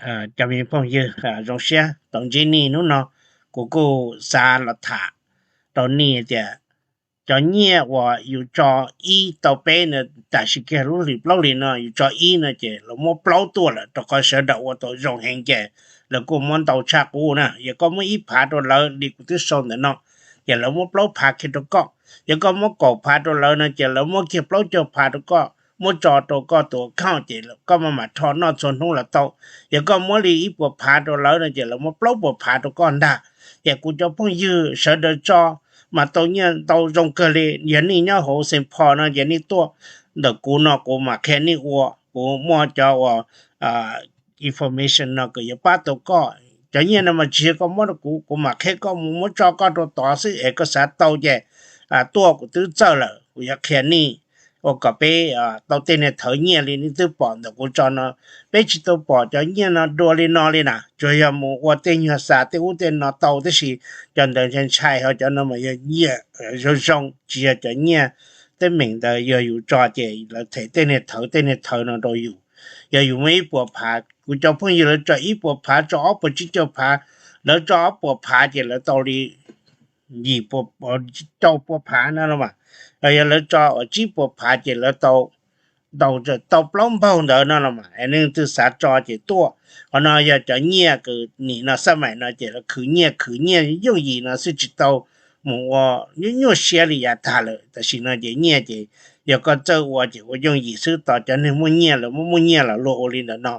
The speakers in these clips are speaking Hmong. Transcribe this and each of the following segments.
Cov me phooj ywg, zoo siab tau ntsib nej hnub no. Kuv kuj xav los tham rau nej tias cov nyiaj uas yus tso ib tau peb na, tam sim kiag lub hlis plaub hlis no yus tso ib no ces lawv muab plaub tuaj lawm, rau qhov sawv daws ua tau zoo heev ces lawv kuj muab ntau tshaj qub na. Yog koj muab ib phav rau lawv li kuv twb sau ntawm no, ces lawv muab plaub phav kiag rau koj. Yog koj muab kaum phav rau lawv no ces lawv muab kiag plaub caug phav rau koj, muab tso rau koj tus account ces koj maj mam rho noj txhua hnub los tau. Yog koj muab li ib puas phav rau lawv no ces lawv muab plaub puas phav rau koj ntag. Ces kuv cov phooj ywg sawv daws tso mas tau nyiaj ntau zoo kawg li. Yog nej nyob hauv Saint Paul no ces nej tuaj ntawm kuv no kuv mam qhia nej ua. Kuv muaj cov uas information no kuv yuav pab tau koj. Cov nyiaj no mas tsis yog koj muab rau kuv, kuv mam qhia koj mus muab tso koj rau tod xwb es koj xav tau ces tuaj kuv twb txawj lawm, kuv yuav qhia nej ua kom peb tau tej niag thawv nyiaj li nej twb pom ntawm kuv tso no. Peb tsis tau pom cov nyiaj no dua li no li na, tsuas yog mus ua tej nyuag xa tej ub tej no tau tab sis cov ntawd ntshai ntshai, ho cov no mas yog nyiaj zoo zoo, tsis yog cov nyiaj teeb meem ntawd. Yog yus tso ces lawv them tej niag thawv tej niag thawv no rau yus. Yog yus muaj ib puas phav, kuv cov phooj ywg lawv tso ib puas phav, tso ob puas tsib caug phav, lawv tso ob puas phav ces lawv tau li yim puas, rau puas phav no los mas. Yog lawv tso uas tsib puas phav ces lawv tau, tau plaub npaug ntawd no los mas. Nej leej twg xav tso ces tuaj. Qhov no yog cov nyiaj kws nim no xab maim no ces lawv khwv nyiaj, khwv nyiaj yooj yim no xwb, tsis tau mus ua nyuaj nyuaj siab li yav tag lawm. Tam sim no ces nyiaj ces yog koj txawj ua ces ua yooj yim xwb. Tos cov neeg muaj nyiaj lawv muab muaj nyiaj los luag ua li ntawm no.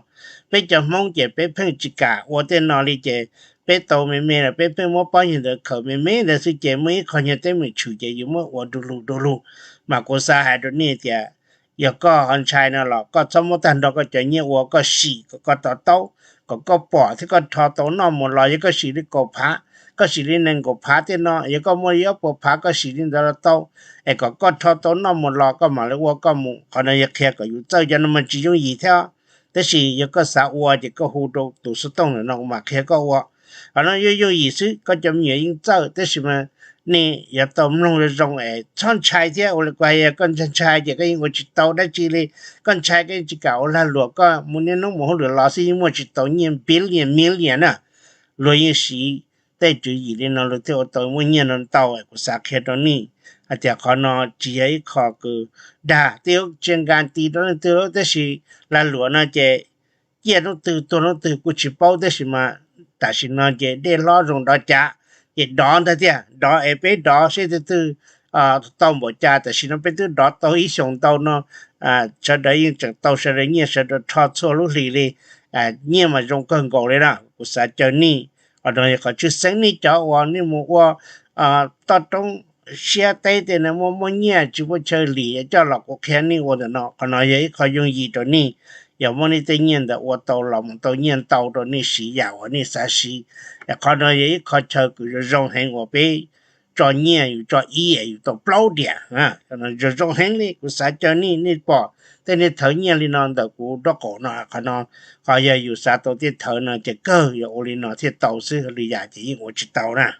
Peb cov Hmoob ces peb pheej tsis kam ua tej no li ces peb tau me me los peb pheej muab pob nyiag ntawd khaws me me ntawd xwb ces muaj ib qho nyiag teeb meem tshwm ces yus muab ua du lug du lug. Mas kuv xav hais rau nej tias yog koj ho ntshai no los koj txhob muab tag nrho koj cov nyiaj ua, koj sim kom koj to taub, kom koj pom thiab koj rho tau noj mus los. Yog koj sim li kaum phav, koj sim li nees nkaum phav tej no, yog koj muaj li ob puas phav koj sim li ntawd los tau, es kom koj rho tau noj mus los koj mam li ua koj mus. Qhov no yog qhia kom yus txawj, cov no mas tsis yooj yim thiab. Tab sis yog koj xav ua ces koj hu rau tus xov tooj ntawm no kuv mam qhia koj ua. Qhov no yooj yooj yim xwb, koj cov me nyuam yeej txawj tab sis mas nej yuav tau mloog zoo zoo es txhob ntshai thiab. Ua li kuv hais, yog koj ntshai ntshai ces koj yeej ua tsis tau dab tsi li. Koj ntshai koj yeej tsis kam ua lag luam, koj mus niaj hnub mus hauj lwm los xwb yeej muaj tsis tau nyiaj billion million na. Luag yeej siv tej tswv yim li no luag thiaj ua tau muaj nyiaj no ntau. Kuv xav qhia rau nej hais tias qhov no tsis yog ib qho kws dag, twb tsis nkas ti rau leej twg tab sis lag luam no ces ciaj hnub twg tuag hnub twg kuj tsis paub tab sis mas tam sim no ces dej hlob zoo dov cav, ces dov ntag tiag. Dov es peb dov seb tus twg tau npaum cas. Tam sim no peb twb dov tau ib xyoos ntau no, sawv daws yeej tseem tau sawv daws nyiaj, sawv daws rho txhua lub hlis li, nyiaj mas zoo kawg nkaus li na. Kuv xav caw nej, qhov no yog qhov tshwj xeeb. Nej cov uas nej mus ua toj roob siab teb tej no muaj muaj nyiaj tsis muaj chaw lim coj los kuv qhia nej ua ntawm no. Qhov no yog ib qho yooj yim rau nej, yog muab nej tej nyiaj ntawd ua tau los mus tau nyiaj ntau rau nej siv yam uas nej xav siv. Qhov no yog ib qho chaw kws zoo zoo heev uas peb tso nyiaj, yus tso ib es yus tau plaub diam. Zoo zoo heev li. Kuv xav caw nej, nej pom tej niag thawv nyiaj li no ntawm kuv nraub qaum no, qhov no, qhov yog yus xav tau tej thawv no ces kawg yog ua li no thiaj tau xwb, li yam ces yeej ua tsis tau na.